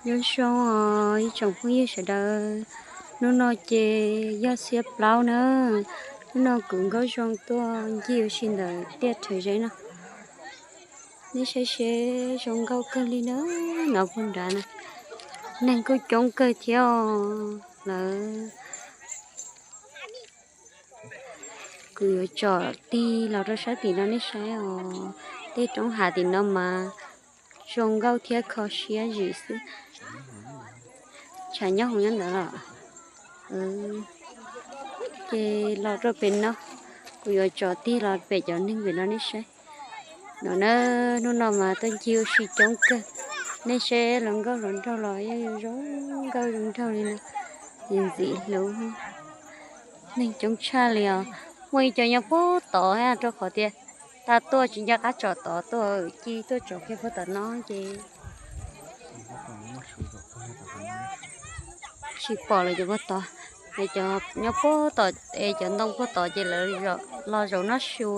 Nyob zoo os ib tsoom phooj ywg sawv daws, hnub no ces yog xiab plaub na, hnub no kuv Nkauj Zoo tuaj ncig ua si ntawm tiaj rhawv zeb no. Nej saib seb zoo nkauj kawg li na, no puag nrad na, neeg kuj coob kawg thiab os lawv. Kuv yuav tsom tig los rau sab tim no nej saib os, tej roob hav tim no mas zoo nkauj thiab kho siab zim xwb. Tshav nyob hoov nyob ntawd los. Ces los rau pem no, kuv yuav tsom tig los pem cov neeg pem no nej saib. No na, hnub no mas tuaj ncig ua si coob kawg, nej saib hluas nkauj hluas nraug los yeej zoo nkauj zoo nraug li no, ntxim hlub. Neeg coob tshaj li os, muaj ib co nyob puag tod rau qhov tias tag tuaj tsis nco qab tsom tod tuaj, ci tuaj tsom kiag puag tom no ces tsis pom lawv cov puag tod. Es cov nyob puag tom, es cov ntoo puag tod ces lawv los zaum noj su,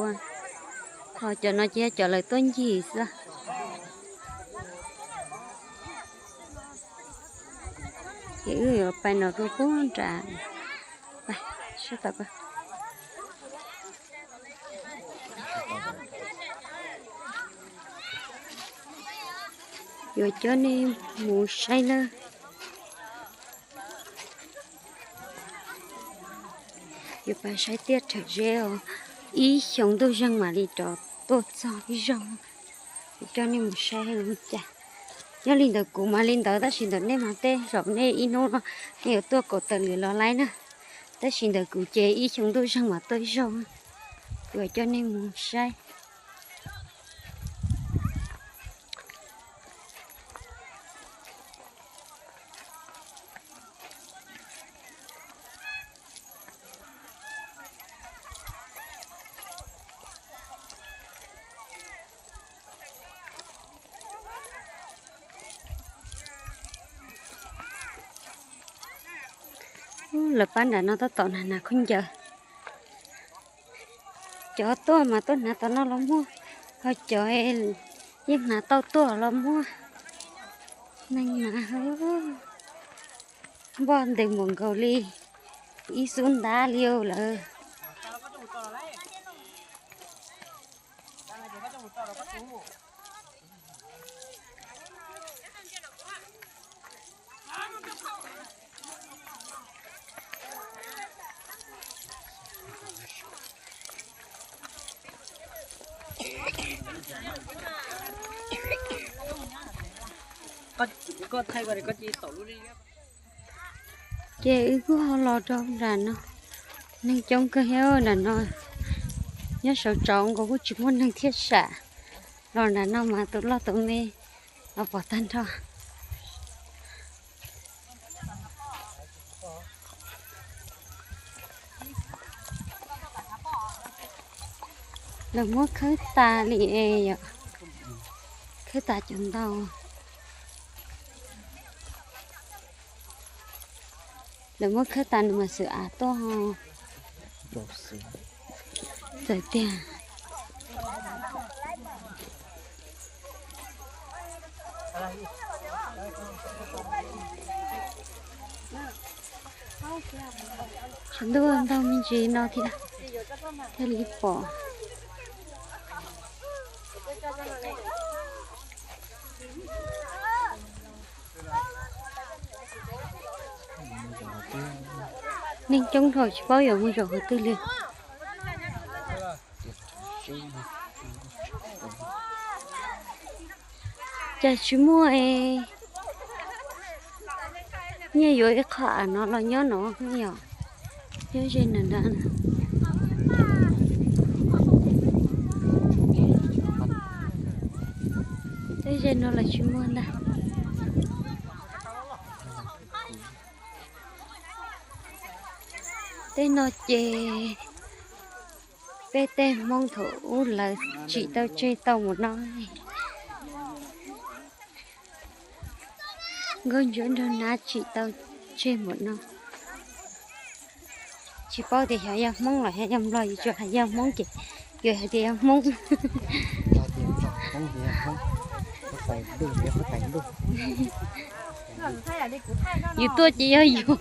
ho cov no ces yog cov lawv tuaj ncig xwb. Ces wb yuav pais no rau puag nram, sab tom, yuav coj nej mus saib na. Yuav pais saib tiaj rhawv zeb os, ib xyoo ntuj zeeg mam li rov tuaj txog ib zaug. Yuav coj nej mus saib li cas. Nyob li ntawd kuv mas li ntawd, tab sis ntawm nej mas tej zaum nej ib hnub no nej yuav tuaj kaum tawm lwm los laib na. Tab sis ntawm kuv ces ib xyoo ntuj zeeg mam tuaj ib zaug. Kuv yuav coj nej mus saib. Lawv pab nram no tab tom hnav hnav khaub ncaws. Cov tuaj mas tuaj hnav tom no los muaj, ho cov yeej hnav tau tuaj los muaj. Neeg mas npoj ntws mus nkaus li ib xub ntab li lawm. Ces wb kuj ho los rau nram no, neeg coob kawg thiab nram no. Nyob saum tsaus nkaus kuj tsis muaj neeg thiab sam. Los nram no mas tus loj tus me los pom tag nrho. Lawv muab khawb tas li es yom, khawb tas cov ntau. Lawv muab khawb tas nws mas xwm av tuaj. Txawm tiag. Tshav ntuj ntau me ntsis no thiab, thiaj li pom. Neeg coob dhau tsis paub yuav mus zaum qhov twg li. Cas tsis muaj nyiaj yuav ib qho av no los nyob no yom. Nyob ze nram nrad, nyob ze no los tsis muaj ntag. Tej no ces peb tej Hmoob thaum ub lawv tsim tau tseg tau npaum no. Nkauj Ntsuab Nraug Nab tsim tau tseg npaum no. Tsis paub tias xyov yog Hmoob los xyov yog Nplog, yuav tsuas hais yog Hmoob ces yuav hais tias yog Hmoob. Yus tuaj ces yog yus,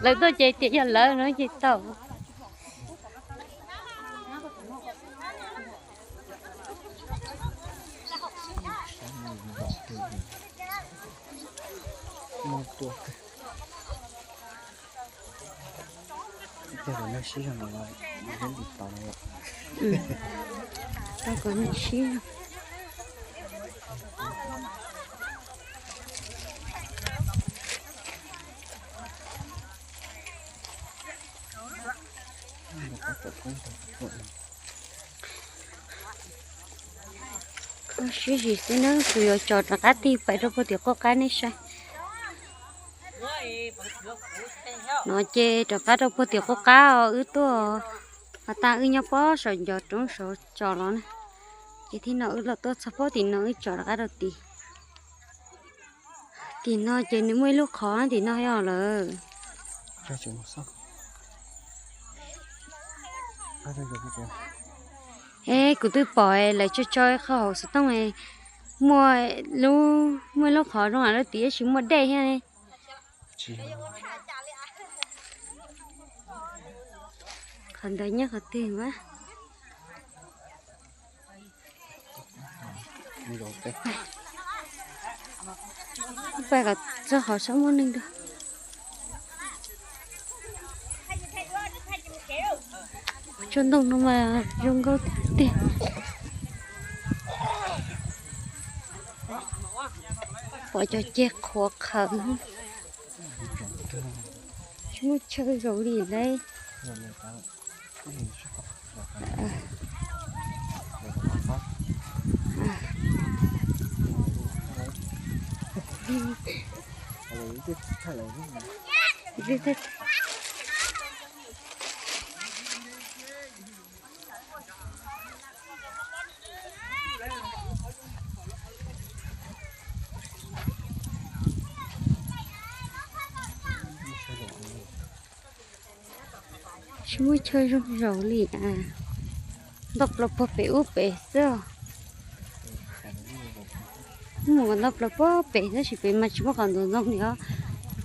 lawv tuaj ces tias yog lawv no ces tau. Tau kom nws sib. Kho siab zim xwb na, kuv yuav tsom rov qab tig pais rau puag tim qub qab nej saib. No ces rov qab rau puag tim qub qab os, wb tuaj has tas wb nyob pob saum ncov roob saud tsom los na. Ces thib no wb los tuaj txog pob tim no wb tsom rov qab rau tim. Tim no ces nws muaj ib lub qhov tim no yog lawm. Es kuv twb pom lawv tso tso qhov hauv xov tooj, muaj lub, muaj ib lub qhov zoo lawm tim tab sis muaj dej thiab. Qhov ntawd nyob qhov twg mas? Pais kom txog qhov sab muaj neeg dua. Tsob ntoo no mas zoo nkauj tiag tiag. Pom cov ceg qhuav qhawv, tsis muaj chaw zaum li lawm. Tsis muaj chaw zoo zaum li a. Ntau plaws puag pem ub pem xwb. Mus ntau plaws puag pem tab sis pem mas tsis muaj qhov ntxoov ntxoo li os.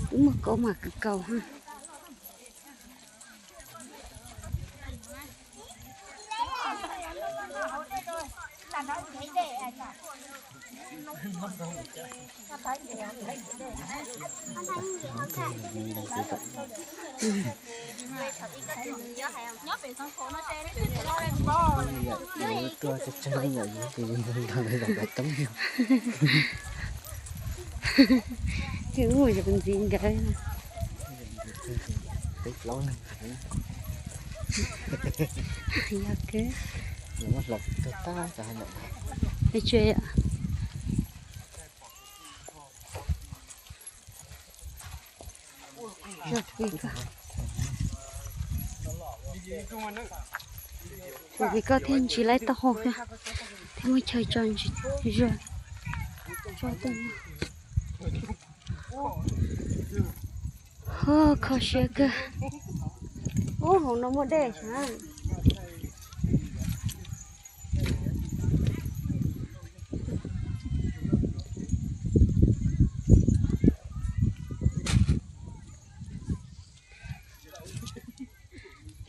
Twb muaj kaub mas kawg nkaus. Ces ua zoo ntxiv nkawd. Yog kawg. Zaum kis koj thiaj ntsis laib taub hau thiab, thiaj muaj chaw tso ntsis zuag. Ho kho siab kawg. Ub, hauv no muaj dej sav.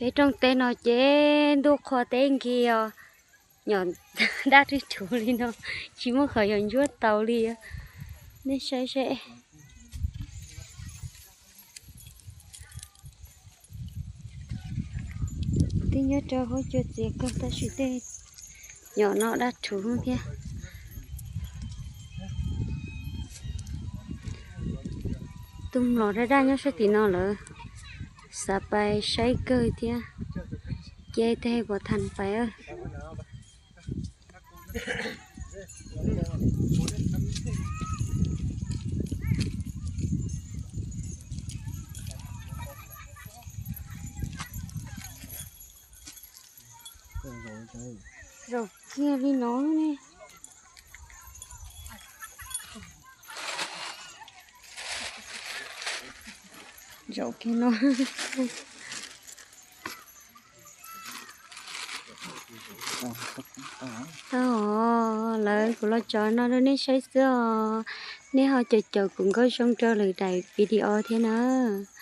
Peb rooj teb no ces ntuj qhua teb nkig os, nyom dab rwg rhuv li no, tsis muaj qhov yog ntsuab tau li. Nej saib seb. Twb nyob rau huab cua txias kawg tab sis tej nyom no dab rhuv thiab. Tus mlom daj daj nyob sab tim no lawm, xav pais saib kawg thiab. Ces tej puas than pais. Zaum kiag li no ne. Zaum kiag no. Tau. Lawv kuv los tso no rau nej saib xwb os. Nej ho caum caum kuv nkauj zoo rau lwm daim video thiab nawb.